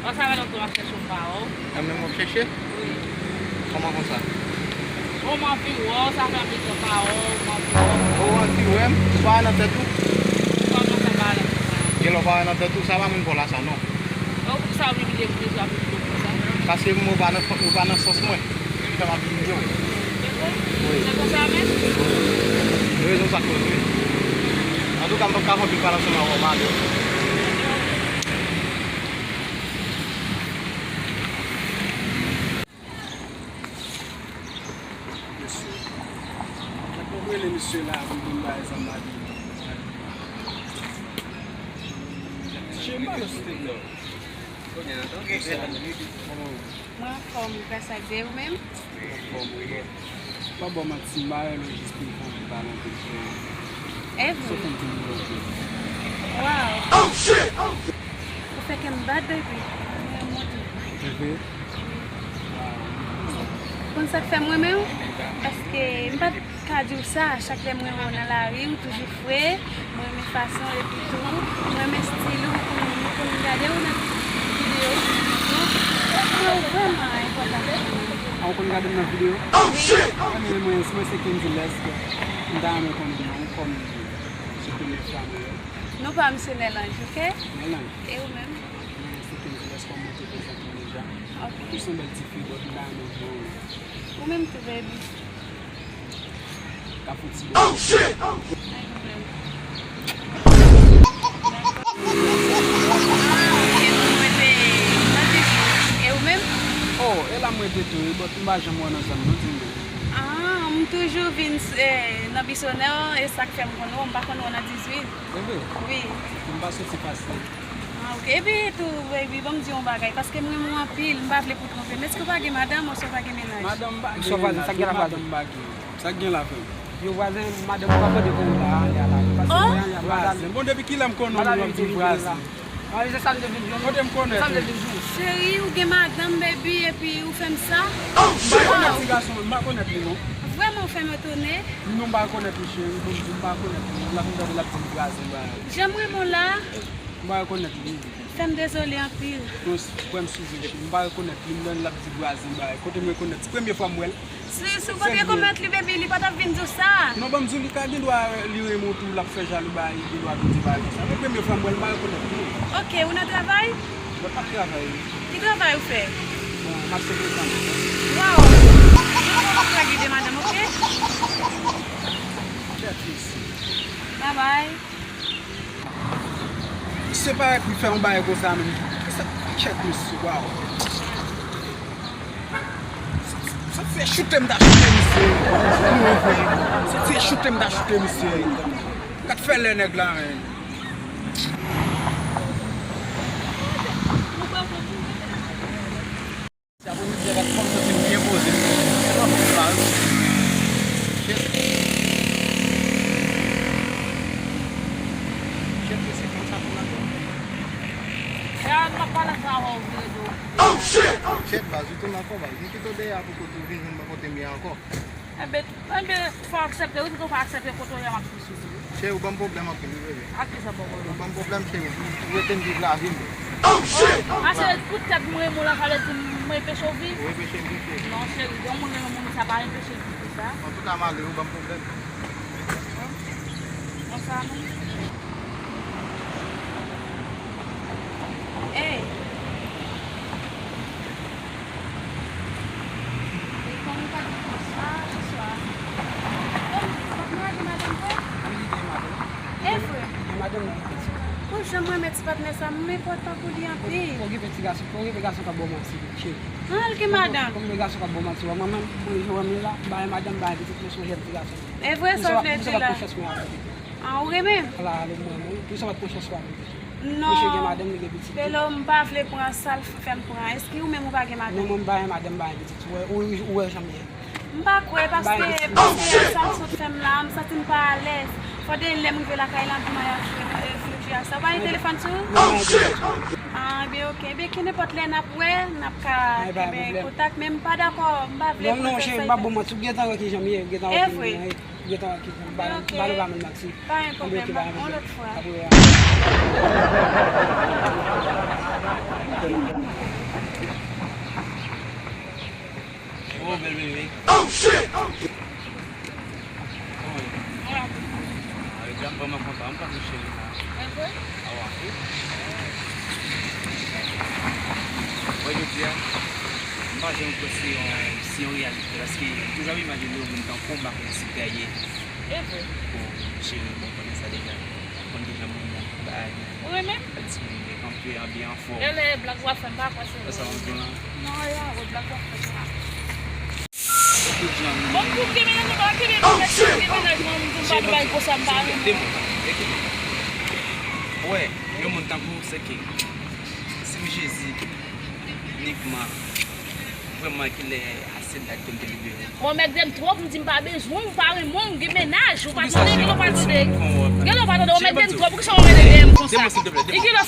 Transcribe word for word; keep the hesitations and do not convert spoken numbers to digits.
Sa fè lontan m ap chèche w, m pa wè w. Mwen menm w ap chèche? Wi. Kòman konsa? Bon, m anvi wè w, sa fè anpil tan m pa wè w, m anvi wè w. O, w anvi wè m? Ou pa wè nan tèt ou? Kòman sa pa wè nan tèt mwen? Genlè w pa wè nan tèt ou, sa pa moun pa w la sa, non. E w pou ki sa w vin vide pou mezon ap vin vide konsa? Paske m wè w pa nan, ou pa nan sans mwen. Ki fè m ap vin vide w. Se vre? Wi. Se konsa menm? Rezon sa k koz wi. Antouka, m p ap ka fè anpil pale ansanm avè w, m ale. Mesye. Fòk mwen rele mesye la pou l vin bay sa m pa di. Cheri, yo stay up. Mwen anfòm, gras a Dye, ou menm? Anfòm, wi. Pa ba w manti, m pa renmen jis telefòn ki pale anpil, cheri. E vre? Sa fè m te vin wè w. Wow! Ou fè kè m bat, baby. Mwen monte. E vre? Konn sa k fè m renmen w? Paske m pa t ka di w sa, chak lè m renmen w nan lari, ou toujou fre, mwen renmen fason w, epi tou, mwen renmen estil ou, mwen konn, mwen konn gade w nan videyo YouTube tou. Mwen, ou vrèman enpòtan pou mwen. A, ou konn gade m nan videyo? Wi. Anben, mwen, mwen se Kendy Lès, m ta renmen konnen non w kòm se premye fwa mwen wè w. Non pa m se Nèlanj, oke? Nèlanj. E ou menm? Mwen se Kendy Lès, kòm mwen te prezante w deja. Ok. Ou se yon bèl ti fi, but m ta renmen di w. Ou menm tou, baby. Ka fouti. Oh shit! Pa gen pwoblèm. Ah, ok, mwen te, mwen te, e ou menm? Oh, e la mwen te tou, wi, but m pa janm wè w nan zòn, non, di m. Ah, m toujou vin, eh, nan Bisonè, e sa k fè m konn wè w, m pa konn wè w nan dizuit. E vre? Wi. M pa soti fasil. Ah, ok. Epi tou, baby, ban m di yon bagay, paske m renmen w anpil, m pa vle pou w twonpe m. Èske w pa gen madanm, oswa w pa gen mennaj? Madanm m pa gen, madanm m pa gen. Sa k gen la, frè m? Yo, vwazen, madanm ou pa kote pou ou la, ale a la. Paske mwen, ale a, vwazen. Bon, depi kilè m konnen w, w ap di m vwazen? Mwen, se sa m te vin jwenn. Kote m konnen? Sa m te vin jwenn. Cheri, ou gen madanm, baby, epi ou fè m sa? M pa konnen ti gason, m pa konnen li, non. Vrèman, ou fè m etone. Non, m pa rekonèt li, cheri. Bon, m pa rekonèt li. L ap vin tande, l ap di m kraze bagay. Jan m renmen w la. M pa rekonèt li. Fè m dezole anpil. Non, s-, pran m sou zen, cheri. M pa rekonèt li. M tande l ap di kraze bagay. Kote m rekonèt? Se premye fwa m wè l. Si, si w pa t rekonèt li, baby, li pa t ap vin di w sa. Non, ban m di w, li ka gen dwa li renmen w tou, l ap fè jalou bagay, li gen dwa vin di bagay konsa. Men premye fwa m wè l, m pa rekonèt li. Ok, ou nan travay? Mwen p ap travay, wi. Ki travay ou fè? Bon, m ap sèvi tan. Waw! Mwen p ap lage de madanm, ok? Kèt mesye. Babay. Misye parèt li fè yon bagay konsa menm. Sa, kèt mesye, waw. Sa, sa fè choute m ta choute misye. Sa fè choute m ta choute misye. Gad fè lè nèg la, men. Sa pou misye bat kòm santi m byen poze. Lòt baz. Shit. Shit, se konsa pou nan. E a, m ap pale ansanm avè w, vire do. Oh shit! Shit, baz, ou tounen ankò, baz. M kite w dèyè a pou kote w vin jwenn mwen kote m ye ankò. Enben, enben, fò w aksepte, wi, piske w pa aksepte kote w ye a, m ap vin sou ou. Cheri, ou ban m pwoblèm anpil, wi, bebe. Ak kisa w ban w pwoblèm? Ou ban m pwoblèm, cheri. Ou, ou ete m viv lavi m, bebe. Oh, shit! Ase tout tèt mwen, mwen la, sa vle di mwen anpeche w viv? Ou anpeche m viv, cheri. Non, cheri, yon moun renmen moun, sa pa anpeche l viv, sa. Antouka, m ale, ou ban m pwoblèm. Konsa, non. Ey! E kòm ou pa gen kòb sa, bonswa. Bon, w ap lage madanm vre? Wi, li gen madanm. E vre? Li gen madanm, li gen pitit. Pou jan mwen renmen ti patnè sa, m enpòtan pou li anpil. Okipe ti gason, okipe gason k ap ba w manti, cheri. An, l gen madanm. Okipe gason k ap ba w manti, wè mwen menm, mwen, jan w wè m ye la, m pa gen madanm, m pa gen pitit, men se yon jèn ti gason. E vre sa w vle di la? An, ou renmen m? Ala, ale mwen, mwen. Pou sa w pa t pran chans ou avè l. Non. Misye gen madanm, li gen pitit tou. Pelo, m pa vle pran sa l fè m pran. Èske ou menm ou pa gen madanm? Non, mwen, m pa gen madanm, m pa gen pitit. Ou wè, ou, ou wè jan m ye. M pa kwè, paske, paske sa l sot fè m la, m santi m pa alèz. Fò de lè m rive lakay la, pou m al fè, eh, fouti a sa. Ou pa gen telefòn sou ou? Non, m pa gen telefòn sou mwen. Ah, ebyen, ok. Ebyen, ke nenpòt lè n ap wè, n ap ka kenbe kontak, men m pa dakò, m pa vle pran sa. Non, non, cheri, m p ap ba w manti, ou gentan wè kijan m ye, ou gentan wè kijan m ye. Gentan wè ki m ba, m ba nou pa menm manti. Pa gen pwoblèm, m ap yon lòt fwa. Apre a. Wi, wi. Oh, shit! Kòman ye? Mwen la. Ah, wi, m vrèman kontan. M kontan cheri la. Mwen vre? Ah, wi. Mwen, jodi a, m pa janm kwè se yon, se yon reyalite. Paske m toujou ap imajine yon moun tankou w, m pa konnen si tè ye. E vre. Bon, cheri, bon, konnen sa deja. Konn deja moun nan bay. Ou renmen? Al ti moun de kanpe an byen anfòm. E lè blag w ap fè, m pa kwè se vre. Sa w ap di la? Non, e yon blag w ap fè sa. Bon, pou ki menaj ou pa kenbe menaj, pou ki menaj mwen, m di m pa bay konsa, m pa renmen. Ou wè, yon moun tankou w, se ke si m Jezi, inikman, vrèman, ki lè ase dat ke m te libere. Bon, mèt de m twòp, m di m pa bezwen w, m pa renmen w, m gen menaj, ou pa tande, gen lè w pa tande. Gen lè w pa tande, bon, mèt de m twòp, poukisa w anmède dèyè m konsa? E gen lè